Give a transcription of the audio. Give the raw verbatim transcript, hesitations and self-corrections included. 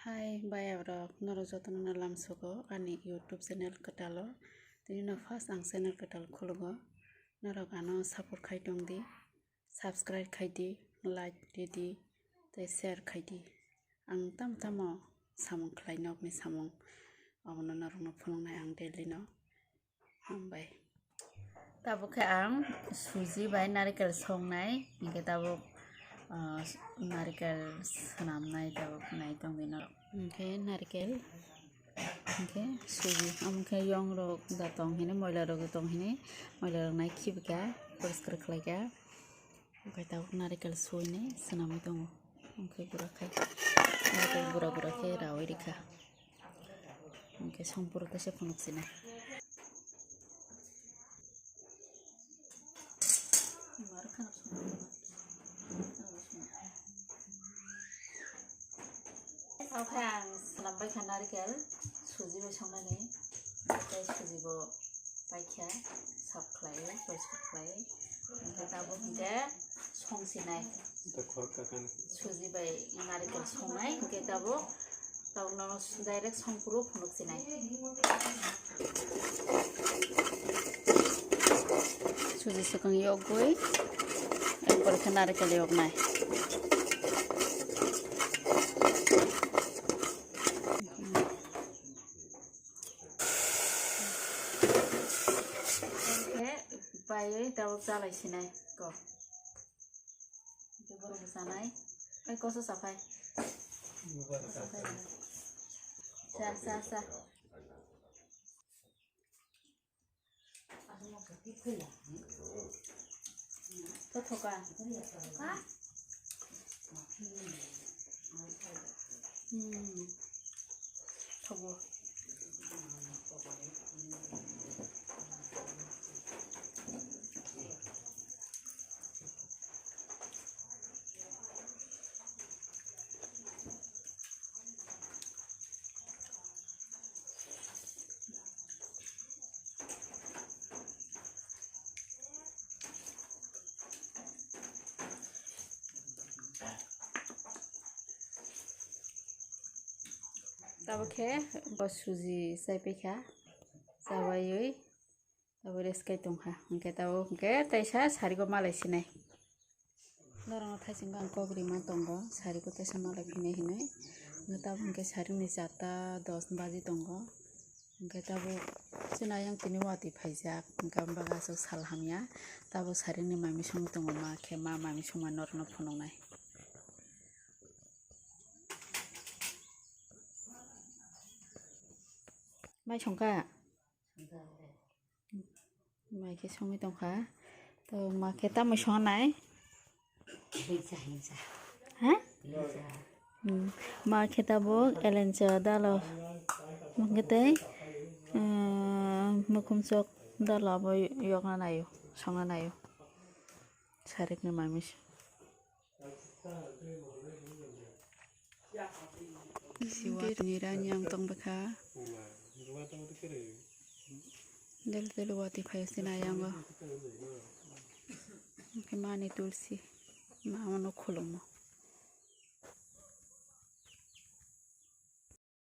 Hai bayab rok, norok jotono no lamsogo ani YouTube channel kwtal o. Tini no first ang channel kwtal khulugo, norok ano support khai tong di, subscribe khai di, like di di, tei share khai di. Ang tamo tamo samung khlai, nokni samung, abono norokno phunuknai ang daily no. Hambai. Tabuk khe ang suji bai narikel songnai, hinkhe tabuk, ah, narikel swnamnai tabuk nai tongdi norok. Hinkhe narikel, hinkhe suji, amo khe yong rok da tong hini, moila rok da tong hini, moila rok nai khibika, poriskar khlaika. Hinkhe tabuk narikel suinai swnamwi tongo. Hinkhe gura khai, narikel gura gura khe raui rikha. Hinkhe songpuru kaisa phunuk sinai. Oke, ang swnam bai kha narikel, suji bai songnani, tei suji bo paikha, sap khlai, poriskar khlai, hinkhe tabuk hinkhe song sinai. Suji bai narikel songnai, hinkhe tabuk, tabuk no direct songpuru phunuk sinai. Suji swkang yogwi, erpor khe narikel yognai. Khe bai tabuk chalai sinai ko. Khe borok bo chanai. Ai koso chaphai. Sa, sa, sa. Tothoka. Hmm. Thogo. Tabuk khe bo suji chai paikha, chawaiwi tabuk rest khai tongkha, hinkhe tabuk hinkhe teisa sarigo malai sinai. Norokno thaichingkhe ang kok rima tongo, sarigo teisa malai phinai hinwi. Hinkhe tabuk hinkhe sarini charta dos baji tongo. Hinkhe tabuk chwng ayang tini watwi phaijak, hinkhe abo bagwi aswk sal hamya. Tabuk sarini mami songwi tongo, ma khe ma mami songma norokno phunuknai. Mai songkha? Mai khe songwi tongkha. To ma khe tamoni songnai? Hinsa, hinsa. Ha? Hinsa. Hmm. Ma khe tabuk elencha dalo. Mungkhe tei, ah, mukhumsok dalo abo yokna naio, songna naio. Sarikni mami. Siwa nirani ang tong bwkha. Del del wati phai sini ayango. Khe mani tulsi. Ma ano khulumo.